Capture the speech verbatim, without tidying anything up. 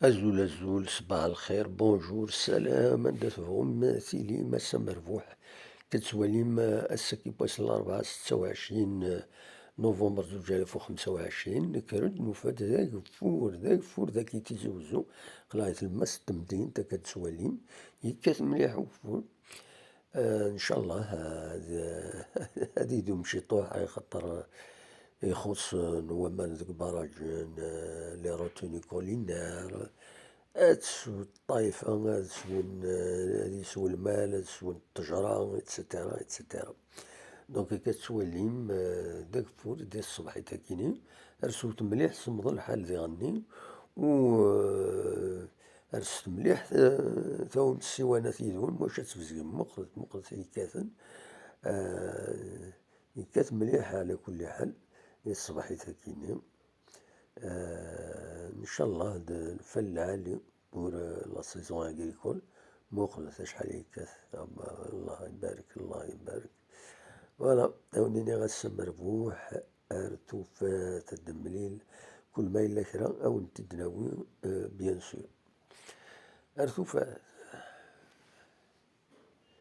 Azul, azul, ṣbaḥ lxir, bonjour, salam, anda tebɣum tilim, ass amerbuḥ. Tettwalim, eh, ass-agi n wass n larebɛa, setta u ɛecrin november zuǧ alaf u xemsa u ɛecrin, nekker-d, nufa-d d ageffur, d ageffur dagi Tizi Wezzu, qleɛ i tlemmast n temdint, akka tettwalim, yekkat mliḥ ugeffur. Eh, ncallah, eh, ad, ad idum ciṭuḥ, axaṭer ixuṣ, eh, n waman deg barrage n, eh, les retenues collinaires, ad teswu ṭṭaifa, ad swen, eh, ad yeswu lmal, ad swen ttejra, et cetera, et cetera. Donc, akka tettwalim, eh, d ageffur di tṣebḥit akkin-nni, rset mliḥ, semmeḍ lḥal diɣenni, u, eh, rset mliḥ, eh, tawim ssiwanat yid-wen, wacu ad tbezgem, muqlet, muqlet ay yekkaten, eh, yekkat mliḥ, ɛla kulli ḥal, di tṣebḥit akkin-nni. Eh, ncallah d lfal lɛali pour, eh, la saison agricole. Muqlet acḥal yekkat. Allah ibarek, Allah ibarek. Voilà, ad wen-iniɣ ass amerbuḥ, ar tufat, ad d-nemlil. Kul ma yella kra, ad wen-t-id-nawi, eh, bien sûr. Ar tufat.